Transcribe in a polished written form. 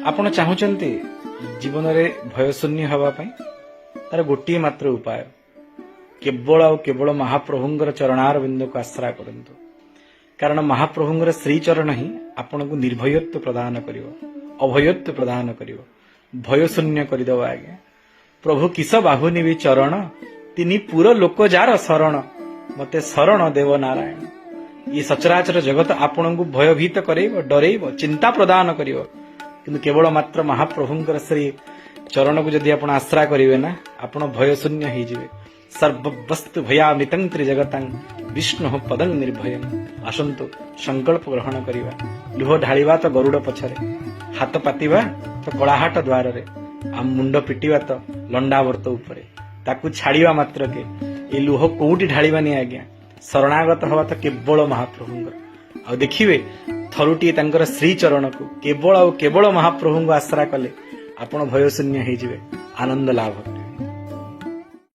ଆପଣ ଚାହୁଁଛନ୍ତି ଜୀବନରେ ଭୟଶୂନ୍ୟ ହେବା ପାଇଁ? ତାର ଗୋଟିଏ ମାତ୍ର ଉପାୟ, କେବଳ ଆଉ କେବଳ ମହାପ୍ରଭୁଙ୍କର ଚରଣାରବିନ୍ଦକୁ ଆଶ୍ରା କରନ୍ତୁ। କାରଣ ମହାପ୍ରଭୁଙ୍କର ଶ୍ରୀଚରଣ ହିଁ ଆପଣଙ୍କୁ ନିର୍ଭୟତ୍ୱ ପ୍ରଦାନ କରିବ, ଅଭୟତ୍ୱ ପ୍ରଦାନ କରିବ, ଭୟଶୂନ୍ୟ କରିଦେବ ଆଜ୍ଞା। ପ୍ରଭୁ କିସ ବାହୁନିବି ଚରଣ, ତିନି ପୁର ଲୋକ ଯାର ଶରଣ, ମତେ ଶରଣ ଦେବ ନାରାୟଣ। ଇଏ ସଚରାଚର ଜଗତ ଆପଣଙ୍କୁ ଭୟଭୀତ କରେଇବ, ଡରେଇବ, ଚିନ୍ତା ପ୍ରଦାନ କରିବ, କିନ୍ତୁ କେବଳ ମାତ୍ର ମହାପ୍ରଭୁଙ୍କର ଶ୍ରୀ ଚରଣକୁ ଯଦି ଆପଣ ଆଶ୍ରା କରିବେ ନା, ଆପଣ ଭୟଶୂନ୍ୟ ହେଇଯିବେ। ସର୍ବବସ୍ତୁ ଭୟାମିତଂ ତ୍ରିଜଗତଂ ବିଷ୍ଣୁ ପଦଂ ନିର୍ଭୟଂ। ଆସନ୍ତୁ ସଂକଳ୍ପ ଗ୍ରହଣ କରିବା। ଲୁହ ଢାଳିବା ତ ଗରୁଡ଼ ପଛରେ, ହାତ ପାତିବା ତ କଳାହାଟ ଦ୍ୱାରରେ, ଆଉ ମୁଣ୍ଡ ପିଟିବା ତ ଲଣ୍ଡାବର୍ତ୍ତ ଉପରେ। ତାକୁ ଛାଡ଼ିବା ମାତ୍ରକେ ଏ ଲୁହ କୋଉଠି ଢାଳିବାନି ଆଜ୍ଞା। ଶରଣାଗତ ହବା ତ କେବଳ ମହାପ୍ରଭୁଙ୍କର। ଆଉ ଦେଖିବେ, ଥରୁଟିଏ ତାଙ୍କର ଶ୍ରୀଚରଣକୁ କେବଳ ଆଉ କେବଳ ମହାପ୍ରଭୁଙ୍କୁ ଆଶ୍ରା କଲେ ଆପଣ ଭୟଶୂନ୍ୟ ହେଇଯିବେ, ଆନନ୍ଦ ଲାଭ କରିବେ।